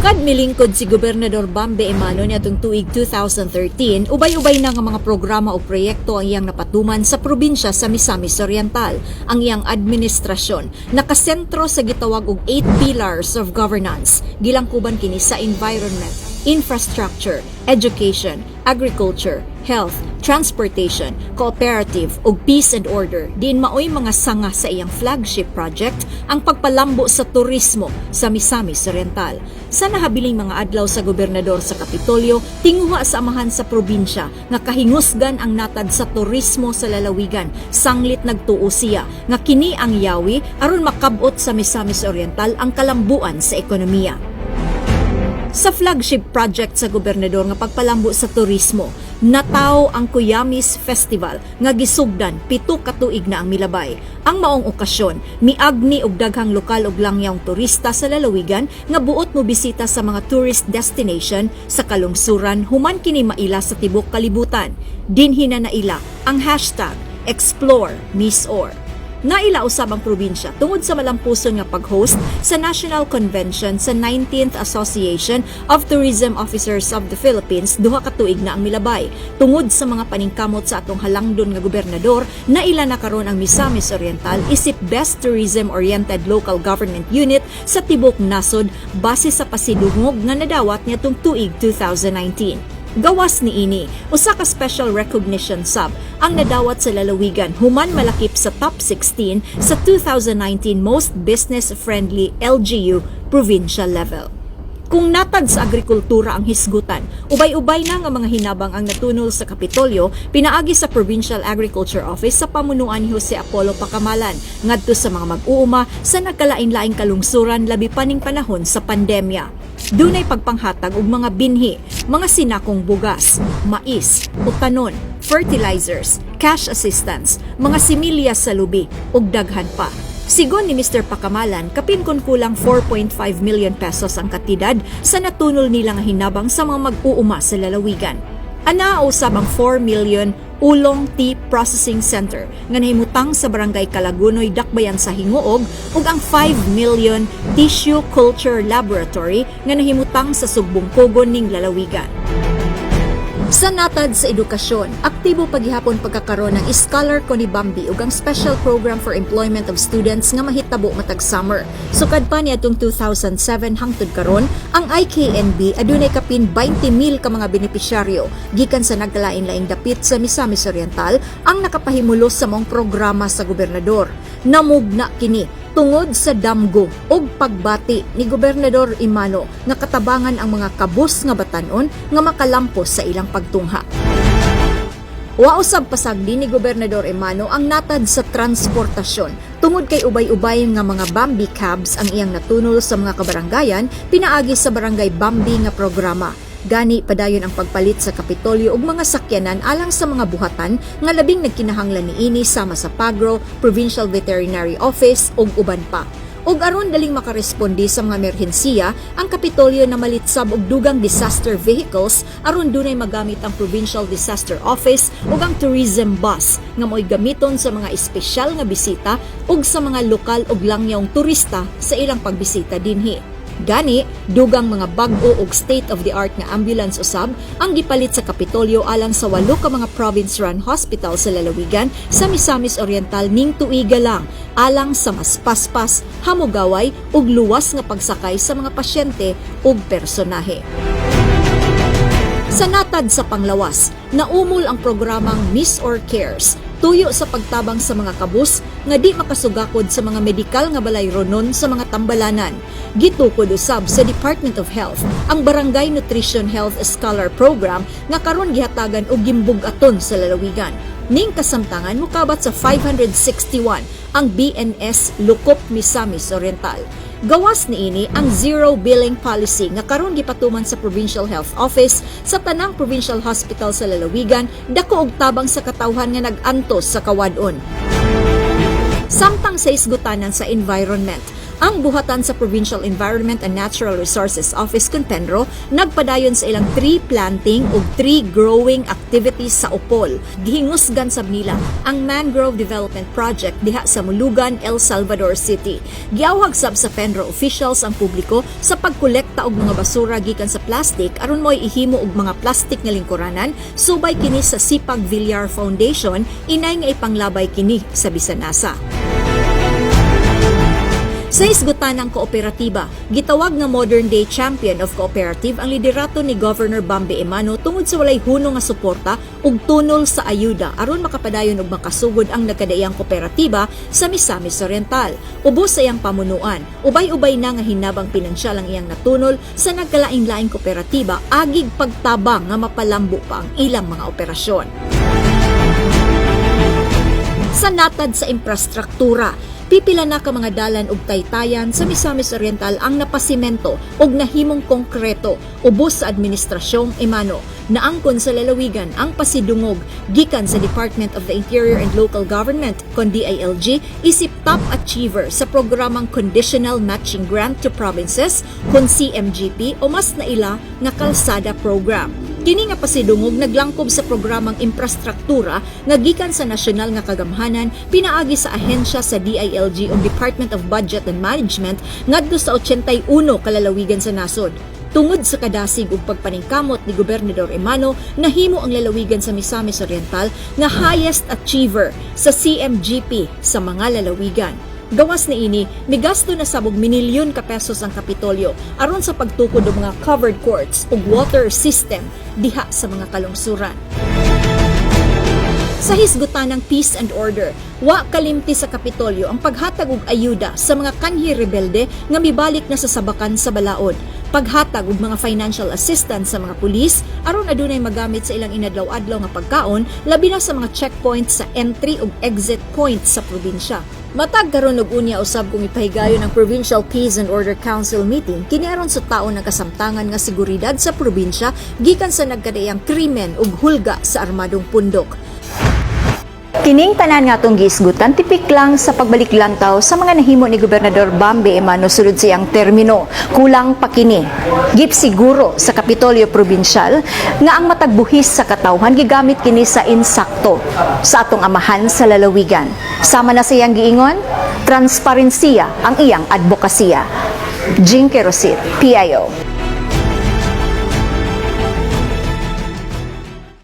Sukad milingkod si Gobernador Bambi Emano niadtong tuig 2013, ubay-ubay na nga mga programa o proyekto ang iyang napatuman sa probinsya sa Misamis Oriental. Ang iyang administrasyon nakasentro sa gitawag og eight pillars of governance. Gilangkuban kini sa environment, infrastructure, education, agriculture, health, transportation, cooperative ug peace and order. Diin maoy mga sanga sa iyang flagship project, ang pagpalambo sa turismo sa Misamis Oriental. Sa nahabiling mga adlaw sa gobernador sa Kapitolyo, tinguha sa amahan sa probinsya nga kahingusgan ang natad sa turismo sa lalawigan. Sanglit nagtuo siya nga kini ang yawi aron makab-ot sa Misamis Oriental ang kalambuan sa ekonomiya. Sa flagship project sa gobernador nga pagpalambo sa turismo, natawo ang Kuyamis Festival nga gisugdan 7 ka tuig na ang milabay. Ang maong okasyon, miagni og daghang lokal ug langyawng turista sa lalawigan nga buot mo bisita sa mga tourist destination sa kalungsuran human kini maila sa tibok kalibutan. Dinhi na naila ang #ExploreMisOr. Naila usab ang probinsya tungod sa malampuson nga pag-host sa National Convention sa 19th Association of Tourism Officers of the Philippines 2 ka tuig na ang milabay. Tungod sa mga paningkamot sa atong halangdon nga gobernador, naila na karon ang Misamis Oriental isip Best Tourism-Oriented Local Government Unit sa tibok nasod base sa pasidungog nga nadawat niadtong tuig 2019. Gawas niini, usa ka special recognition sub ang nadawat sa lalawigan human malakip sa top 16 sa 2019 Most Business Friendly LGU provincial level. Kung natad sa agrikultura ang hisgutan, ubay-ubay na nga mga hinabang ang natunol sa Kapitolyo pinaagi sa Provincial Agriculture Office sa pamunuan ni Jose Apollo Pacamalan ngadto sa mga mag-uuma sa nagkalain-laing kalungsuran, labi pa ning panahon sa pandemya. Dunay pagpanghatag og mga binhi, mga sinakong bugas, mais, utanon, fertilizers, cash assistance, mga similya sa lubi ug daghan pa. Sigon ni Mr. Pacamalan, kapin kon kulang ₱4.5 million ang kantidad sa natunol nila nga hinabang sa mga mag-uuma sa lalawigan. Anaa usab ang 4 million Oolong Tea Processing Center nga nahimutang sa Barangay Kalagunoy, Dakbayan sa Gingoog, ug ang 5 million Tissue Culture Laboratory nga nahimutang sa Sugbong Kogon ning lalawigan. Sa natad sa edukasyon, aktibo pagihapon pagkakaroon ng Scholar ko ni Bambi ug ang Special Program for Employment of Students nga mahitabo matag summer. Sukad pa niadtong 2007 hangtod karon, ang IKNB adunay kapin 20,000 ka mga benepisyaryo gikan sa nagkalain-laing dapit sa Misamis Oriental ang nakapahimulos sa maong programa sa gobernador. Namugna kini tungod sa damgo og pagbati ni Gobernador Emano nga katabangan ang mga kabus nga batan-on nga makalampos sa ilang pagtungha. Wa usab pasagdi ni Gobernador Emano ang natad sa transportasyon tungod kay ubay-ubay nga mga Bambi cabs ang iyang natunol sa mga kabaranggayan pinaagi sa Barangay Bambi nga programa. Gani padayon ang pagpalit sa Kapitolyo og mga sakyanan alang sa mga buhatan nga labing nagkinahanglan niini sama sa Pagro, Provincial Veterinary Office ug uban pa. Ug aron daling makaresponde sa mga emerhensiya, ang Kapitolyo namalit sab og dugang disaster vehicles aron dunay magamit ang Provincial Disaster Office ug ang tourism bus nga mo'y gamiton sa mga espesyal nga bisita ug sa mga lokal ug langyawng turista sa ilang pagbisita dinhi. Gani, dugang mga bag-o ug state-of-the-art nga ambulance usab ang gipalit sa Kapitolyo alang sa walo ka mga province-run hospital sa lalawigan sa Misamis Oriental ning tuiga lang alang sa mas paspas, hamugaway ug luwas nga pagsakay sa mga pasyente ug personahe. Sa natad sa panglawas, naumol ang programang MisOr Cares tuyo sa pagtabang sa mga kabus nga di makasugakod sa mga medikal nga balay ronon sa mga tambalanan. Gitukod usab sa Department of Health ang Barangay Nutrition Health Scholar Program nga karon gihatagan og gimbug-aton sa lalawigan. Ning kasamtangan, mukabat sa 561 ang BNS Lukop Misamis Oriental. Gawas niini ang zero billing policy nga karon gipatuman sa Provincial Health Office sa tanang provincial hospital sa lalawigan, dako og tabang sa katawhan nga nag-antos sa kawad-on. Samtang sa isgutanan sa environment, Ang buhatan sa Provincial Environment and Natural Resources Office kon PENRO nagpadayon sa ilang tree planting ug tree growing activities sa Opol. Gihingusgan sab nila ang Mangrove Development Project diha sa Mulugan, El Salvador City. Giawhag sab sa PENRO officials ang publiko sa pagkolekta og mga basura gikan sa plastic aron mo'y ihimo og mga plastic nga lingkuranan, subay kini sa Sipag Villar Foundation, inay nga ipanglabay kini sa bisan asa. Sa hisgutan ng kooperatiba, gitawag nga modern day champion of cooperative ang liderato ni Governor Bambi Emano tungod sa walay hunong nga suporta ug tunol sa ayuda aron makapadayon og makasugod ang nagkadaiyang kooperatiba sa Misamis Oriental. Ubos sa iyang pamunuan, ubay-ubay na nga hinabang pinansyal ang iyang natunol sa nagkalain-laing kooperatiba agig pagtabang nga mapalambo pa ang ilang mga operasyon. Sa natad sa imprastruktura, pipila na ka mga dalan ug taytayan sa Misamis Oriental ang napasimento ug nahimong konkreto ubos sa administrasyong Emano. Naangkon sa lalawigan ang pasidungog gikan sa Department of the Interior and Local Government kon DILG isip top achiever sa programang Conditional Matching Grant to Provinces kon CMGP o mas naila nga Kalsada Program. Kini nga pasidungog naglangkob sa programang imprastruktura nga gikan sa nasyonal nga kagamhanan pinaagi sa ahensya sa DILG o Department of Budget and Management ngadto sa 81 kalalawigan sa nasod. Tungod sa kadasig ug pagpaningkamot ni Gobernador Emano, nahimo ang lalawigan sa Misamis Oriental nga highest achiever sa CMGP sa mga lalawigan. Gawas niini, migasto na sab og minilyon ka pesos ang Kapitolyo aron sa pagtukod og mga covered courts ug water system diha sa mga kalungsuran. Sa hisgutan ng peace and order, wa kalimti sa Kapitolyo ang paghatag og ayuda sa mga kanhi rebelde nga mibalik na sa sabakan sa balaod. Paghatag og mga financial assistance sa mga pulis aron adunay magamit sa ilang inadlaw-adlaw nga pagkaon, labi na sa mga checkpoints sa entry ug exit points sa probinsya. Matag karon ug unya usab kung ipahigayon ang Provincial Peace and Order Council meeting kini aron sa taon ng kasamtangan nga seguridad sa probinsya gikan sa nagkadaiyang krimen ug hulga sa armadong pundok. Kining tanan nga atong giisgutan, tipik lang sa pagbalik lantaw sa mga nahimo ni Gobernador Bambi Emano sulod siyang termino. Kulang pa kini. Gipsiguro sa Kapitolyo Probinsyal nga ang matag buhis sa katawhan gigamit kini sa insakto sa atong amahan sa lalawigan. Sama na sa iyang giingon, transparensiya ang iyang advokasya. Jinky Rosit, PIO.